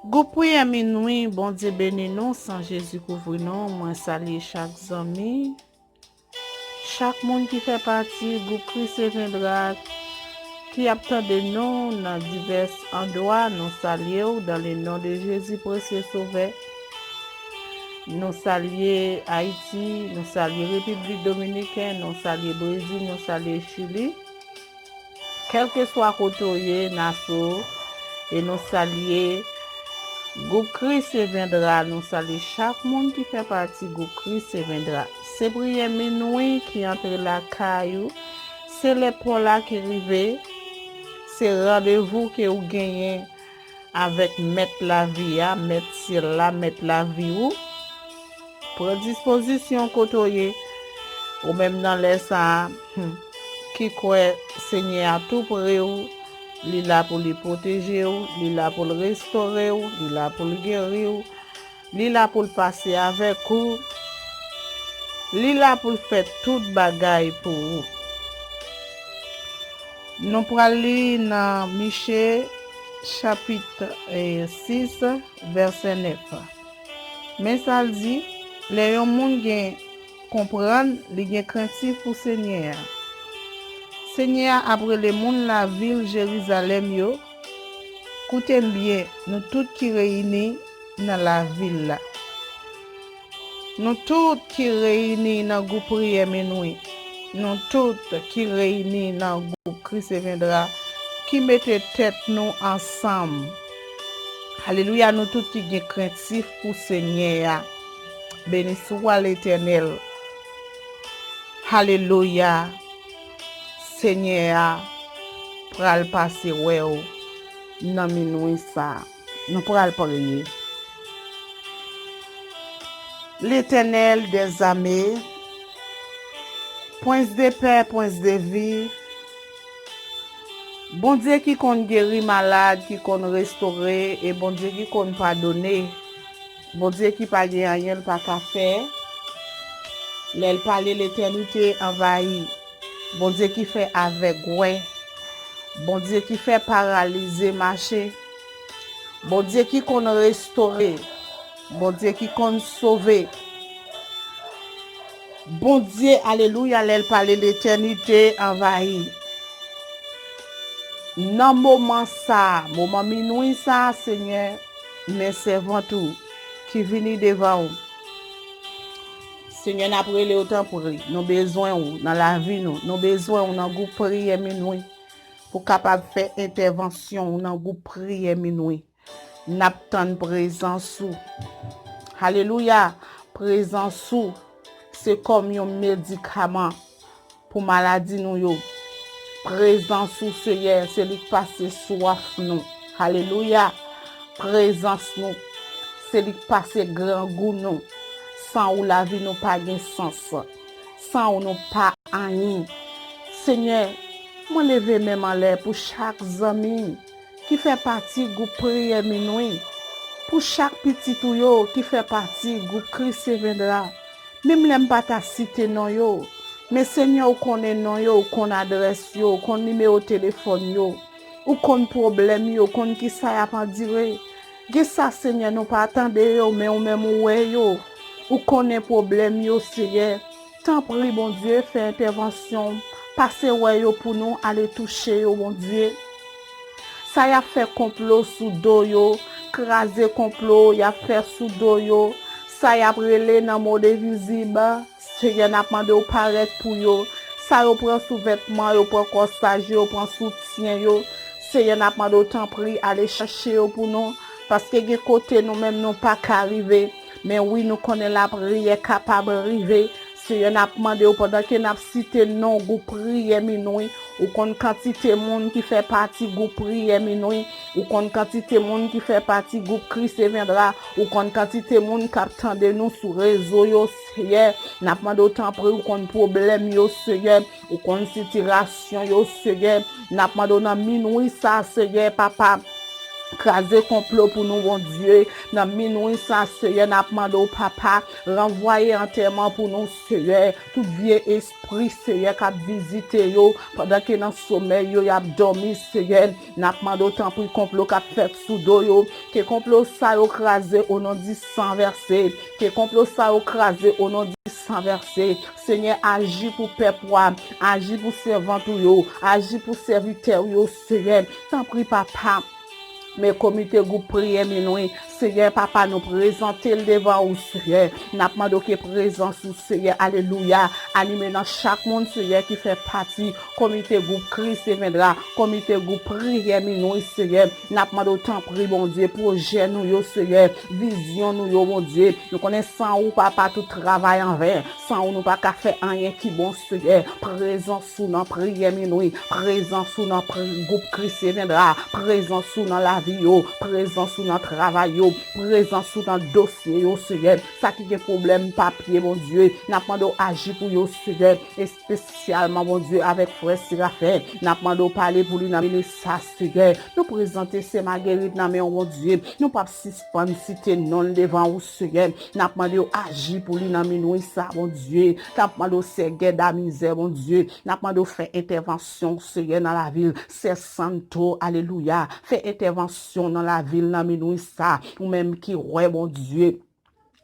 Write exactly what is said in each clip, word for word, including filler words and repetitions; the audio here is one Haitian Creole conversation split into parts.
Gwoup Priyè Minwi, Bondye beni nou, san Jezi kouvri nou. Mwen salye chak zanmi, chak moun ki fè pati gwoup Kris Evendra ki ap tande nou nan divès andwa. Nou salye w dans le nom de Jésus, précieux Sauveur. Nou salye Ayiti, nou salye Repiblik Dominikèn, nou salye Brezil, nou salye Chili. Kèlkeswa kote w ye, Naso, e nou salye gwoup Kris Evendra, nou salye chak moun ki fè pati gwoup Kris Evendra. Se priyè minwi ki antre lakay ou, se lè pa w la ki rive, se randevou ke w genyen avèk Mèt lavi a, Mèt syèl la, Mèt lavi ou. Pran dispozisyon kote w ye, ou menm nan lè sa a, hmm, ki kwè Senyè a tou pre w, li la pou li pwoteje w, li la pou l restore w, li la pou l geri w, li la pou l pase avèk ou, li la pou l fè tout bagay pou ou. Nou pral li nan Miche chapit, eh, sis, vèsè nèf. Men sa l di, lè yon moun gen konprann, li gen krentif pou Senyè a. Senyè a ap rele moun lavil Jerizalèm yo. Koute m byen, nou tout ki reyini nan lavil la. Nou tout ki reyini nan gwoup priyè minwi. Nou tout ki reyini nan gwoup Kris Evendra, ki mete tèt nou ansanm. Alelouya, nou tout ki gen krentif pou Senyè a. Beni swa Letènèl. Alelouya. Senyè a pral pase wè w nan minwi sa a. Nou pral priye. Letènèl dèzame, Prince de paix, Prince de vie, Bondye ki konn geri malad, ki konn restore, e Bondye ki konn padone, Bondye ki pa gen anyen l pa ka fè. Lè l pale, letènite anvayi. Bondye ki fè avèg wè. Bondye ki fè paralize mache. Bondye ki konn restore. Bondye ki konn sove. Bondye, alelouya, lè l pale, letènite anvayi. Nan moman sa a, moman minwi sa a, Senyè, men sèvant ou ki vini devan w. Senyè, n ap rele w tanpri. Nou bezwen w nan lavi nou. Nou bezwen w nan gwoup priyè minwi pou kapab fè entèvansyon w nan gwoup priyè minwi. N ap tann prezans ou. Alelouya! Prezans ou se kòm yon medikaman pou maladi nou yo. Prezans ou, Seyè, se li k pase swaf nou. Alelouya! Prezans nou, se li k pase grangou nou. San ou, lavi nou pa gen sans. San ou, nou pa anyen. Senyè, mwen leve men m anlè pou chak zanmi ki fè pati gwoup priyè minwi, pou chak pitit ou yo ki fè pati gwoup Kris Evendra. Menm lè m pa ta site non yo, men Senyè, ou konnen non yo, ou konn adrès yo, ou konn nimewo telefòn yo, ou konn pwoblèm yo, ou konn kisa y ap andire. Gen sa, Senyè, nou pa tande yo, men ou menm ou wè yo. Ou konnen pwoblèm yo, Seyè. Tanpri, Bondye, fè entèvansyon w. Pase wè yo pou nou, ale touche yo, Bondye. Sa y ap fè konplo sou do yo, kraze konplo y ap fè sou do yo, sa y ap rele nan mond envizib, Seyè, n ap mande w parèt pou yo. Sa yo pran sou vètman yo, pran kòsaj yo, pran soutyen yo, Seyè, n ap mande w tanpri, ale chache yo pou nou, paske gen kote nou menm nou pa ka rive. Men wi, nou konnen lapriyè kapab rive. Seyè, n ap mande w, pandan ke n ap site non gwoup priyè minwi, ou konn kantite moun ki fè pati gwoup priyè minwi, ou konn kantite moun ki fè pati gwoup Kris Evendra, ou konn kantite moun k ap tande nou sou rezo yo, Seyè. N ap mande w tanpri, ou konn pwoblèm yo, Seyè. Ou konn sitirasyon yo, Seyè. N ap mande w nan minwi sa, Seyè, papa. Kraze konplo pou nou, Bondye. Nan minwi sa, Seyè, n ap mande w, Papa, ranvwaye antèman pou nou, Seyè. Tout vye espri, Seyè, k ap vizite yo pandan ke nan somèy yo, y ap dòmi, Seyè. N ap mande w, tanpri, konplo k ap fèt sou do yo, ke konplo sa yo kraze o non di san vèse. Ke konplo sa yo kraze o non di san vèse. Senyè, aji pou pèp ou a, aji pou sèvant ou yo, aji pou sèvitè ou yo, Seyè. Tanpri, Papa. Men komite gwoup priyè minwi, Seyè, Papa, nou prezante l devan ou, Seyè. N ap mande w ke prezans ou, Seyè, alelouya, anime nan chak moun, Seyè, ki fè pati komite gwoup Christ Reviendra, komite gwoup priyè minwi, Seyè. N ap mande w, tanpri, Bondye, pwojè nou yo, Seyè, vizyon nou yo, Bondye. Nou konnen san ou, Papa, tout travay anven. San ou, nou pa ka fè anyen ki bon, Seyè. Prezans ou nan priyè minwi, prezans ou nan pri-, gwoup Christ Reviendra, prezans ou nan lavi yo, prezans ou nan travay yo, prezans ou nan dosye yo, Seyè. Sa ki gen pwoblèm papye, Bondye, n ap mande w aji pou yo, Seyè, espesyalman, Bondye, avèk frè Serafen. N ap mande w pale pou li nan minit sa, Seyè. Nou prezante sè Magerit nan men w, Bondye. Nou p ap sispann site non l devan ou, Seyè. N ap mande w aji pou li nan minwi sa, Bondye. N ap mande w sè Gèda Mizè, Bondye. N ap mande w fè entèvansyon, Seyè, nan lavi l. Sè Santo, alelouya. Fè entèvansyon nan lavi l nan minwi sa. Ou menm ki wè, Bondye.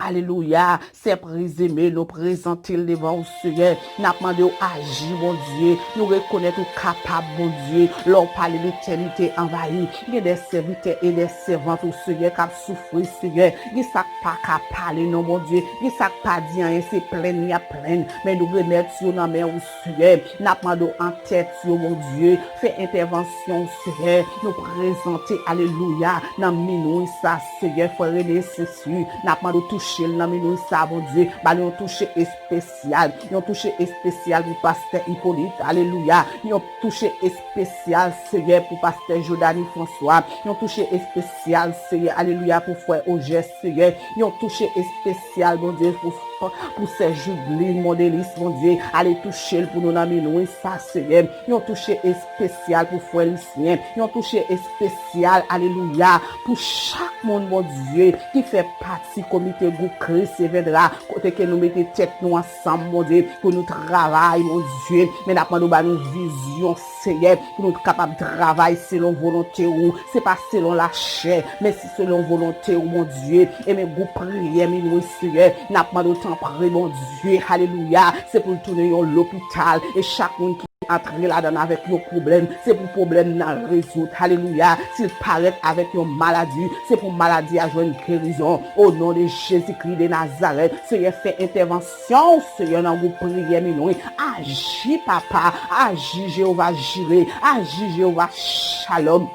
Alelouya. Sè Prezeme, nou prezante l devan ou, Seyè. N ap mande w aji, Bondye. Nou rekonèt ou kapab, Bondye. Lè w pale, letènite anvayi. Gen de sèvitè e de sèvant ou, Seyè, k ap soufri, Seyè. Gen sa k pa ka pale, non, Bondye. Gen sa k pa di anyen, se plenn y ap plenn. Men nou remèt yo nan men ou, Seyè. N ap mande w an tèt yo, Bondye. Fè entèvansyon, Seyè. Nou prezante, alelouya, nan minwi sa, Seyè, frè Rene Sensi. N ap mande w touche l nan minwi sa, Bondye. Ba li yon touche espesyal. Yon touche espesyal pou pastè Ipolit, alelouya. Yon touche espesyal, Seyè, pou pastè Jodani Franswa. Yon touche espesyal, Seyè, alelouya, pou frè Ojè, Seyè. Yon touche espesyal, Bondye, pou, pou sè Judlin Mondelis, Bondye. Ale touche l pou nou nan minwi sa, Seyè. Yon touche espesyal pou frè Lisyen. Yon touche espesyal, alelouya, pou chak moun, Bondye, ki fè pati komite gwoup Christ Reviendra, kote ke nou mete tèt nou ansanm, Bondye, pou nou travay, Bondye. Men n ap mande w ba nou vizyon, Seyè, pou nou kapab travay selon volonte ou. Se pa selon lachè, men se selon volonte ou, Bondye. E men gwoup priyè minwi, Seyè, n ap mande w tanpri, Bondye, alelouya, se pou l tounen yon lopital. E chak moun ki antre ladan avèk yon pwoblèm, se pou pwoblèm nan rezoud. Alelouya. Si l parèt avèk yon maladi, se pou maladi a jwenn gerizon. O non de Jezikri de Nazarèt, Seyè, fè entèvansyon, Seyè, nan gwoup priyè minwi. Aji, Papa. Aji, Jewova Jire. Aji, Jewova Shalom.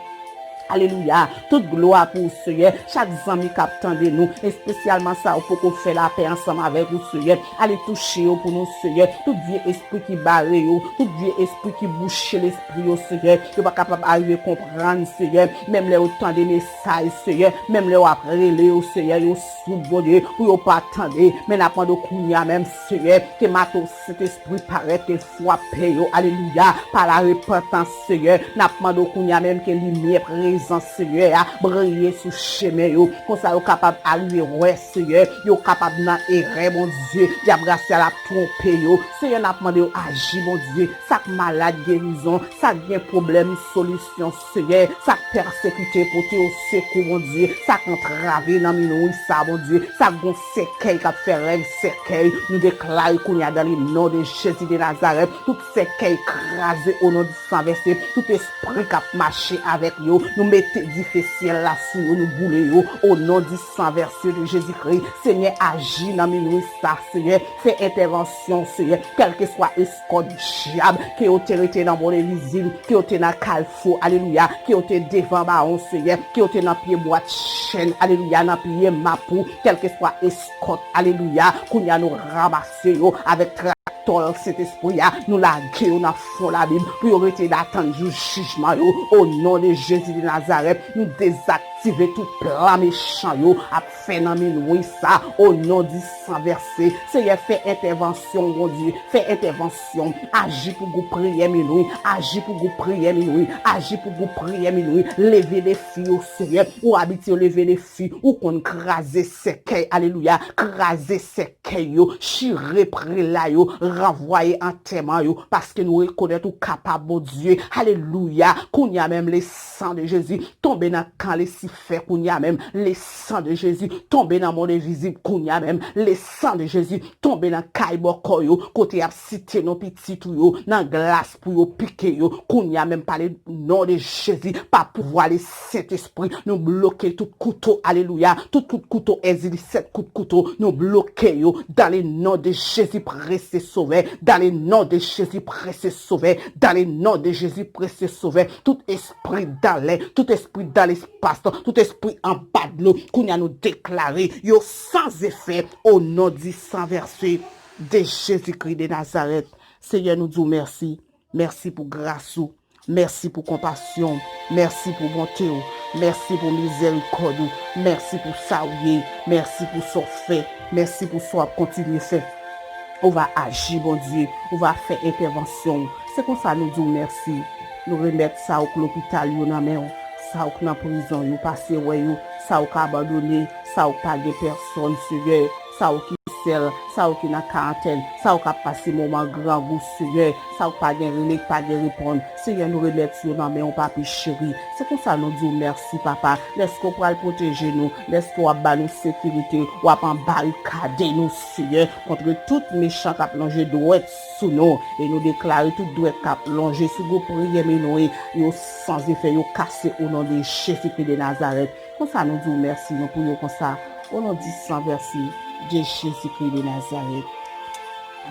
Alelouya. Tout glwa pou ou, Seyè. Chak zanmi k ap tande nou, espesyalman sa ou poko fè lapè ansanm avèk ou, Seyè. Ale touche yo pou nou, Seyè. Tout vye espri ki bare yo, tout vye espri ki bouche lespri yo, Seyè. Yo pa kapab arive konprann, Seyè. Menm lè yo tande mesaj, Seyè. Menm lè w ap rele yo, Seyè, yo soud, Bondye, pou yo pa tande. Men n ap mande w kounye a menm, Seyè, ke mato Sentespri parèt, ke l frape yo, alelouya, pa la repantans, Seyè. N ap mande w kounye a menm ke limyè prezans Seyè a briye sou chemen yo. Konsa yo kapab arive wè, Seyè. Yo kapab nan erè, Bondye. Dyab rasyal ap twonpe yo. Seyè, n ap mande w aji, Bondye. Sa k malad, gerizon. Sa k gen pwoblèm, solisyon, Seyè. Sa k pèsekite, pote yo sekou, Bondye. Sa k antrave nan minwi sa, Bondye. Sa k gon sèkèy k ap fè rèv sèkèy. Nou deklare kounye a, dans le nom de Jésus de Nazareth, tout sèkèy kraze o non di san vèse, tout espri k ap mache avèk yo, nou mete dife syèl la sou yo, nou boule yo, o non di san vèse de Jezikri. Senyè, aji nan minwi sa, Senyè, fè entèvansyon, Senyè, kèlkeswa eskòt dyab, ke yo te rete nan Mòn Elizim, ke yo te nan Kalfou, alelouya, ke yo te devan Bawon, Senyè, ke yo te nan pye bwa chèn, alelouya, nan pye mapou, kèlkeswa eskòt, alelouya, kounye a nou ranmase yo avèk traktè tòl Sentespri a, nou lage yo nan fon labim pou yo rete la tann jou jijman yo. O non de Jezi de Nazarèt, nou dezaktive tout plan mechan yo ap fè nan minwi sa. O non di san vèse, Seyè, fè entèvansyon, Bondye, fè entèvansyon. Aji pou gwoup priyè minwi, aji pou gwoup priyè minwi, aji pou gwoup priyè minwi. Leve defi yo, Seyè, ou abitye leve defi, ou konn kraze sèkèy, alelouya, kraze sèkèy yo, chire prela yo, ranvwaye antèman yo, paske nou rekonèt ou kapab, Bondye, alelouya. Kounye a menm, le san de Jezi, tonbe nan kan Lisifè, kounye a menm, le san de Jezi, tonbe nan mond envizib, kounye a menm, le san de Jezi, tonbe nan kay bòkò yo, kote y ap site non pitit ou yo nan glas pou yo pike yo, kounye a menm, pale non de Jezi, pa pouvwa le Sentespri, nou bloke tout kouto, alelouya, tout kout kouto, èzili sèt kout kouto, nou bloke yo, dans le nom de Jésus, prese Sovè, dans le nom de Jésus, prese Sovè, dans le nom de Jésus, prese Sovè, tout espri dan lè, tout espri dan lespas, tout espri anba dlo, kounye a nou deklare yo san efè, o non di san vèse de Jezikri de Nazarèt. Seyè, nou di w mèsi. Mèsi pou gras ou. Mèsi pou konpasyon w. Mèsi pou bonte w. Mèsi pou mizèrikòd ou. Mèsi pou sa w ye. Mèsi pou sa w fè. Mèsi pou sa w ap kontinye fè. Ou va aji, Bondye. Ou va fè entèvansyon w. Se konsa nou di w mèsi. Nou remèt sa w k lopital yo nan men w. Sa w k nan prizon yo, pase wè yo. Sa w k abandone. Sa w k pa gen pèsòn, Seyè. Sa w ki sèl, sa w ki nan karantèn, sa w k ap pase moman grangou, Seyè, sa w k pa gen rele, k pa gen reponn. Seyè, nou remèt yo nan men w, Papi cheri. Se konsa nou di w mèsi, Papa, lèske w pral pwoteje nou, lèske w ap ba nou sekirite, w ap anbarikade nou, Seyè, kont tout mechan k ap lonje dwèt sou nou. E nou deklare tout dwèt k ap lonje sou gwoup priyè minwi yo san efè, yo kase o non de Jezikri de Nazarèt. Konsa nou di w mèsi, nou priye w konsa, o non di san vèse de Jezikri de Nazarèt.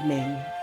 Amèn.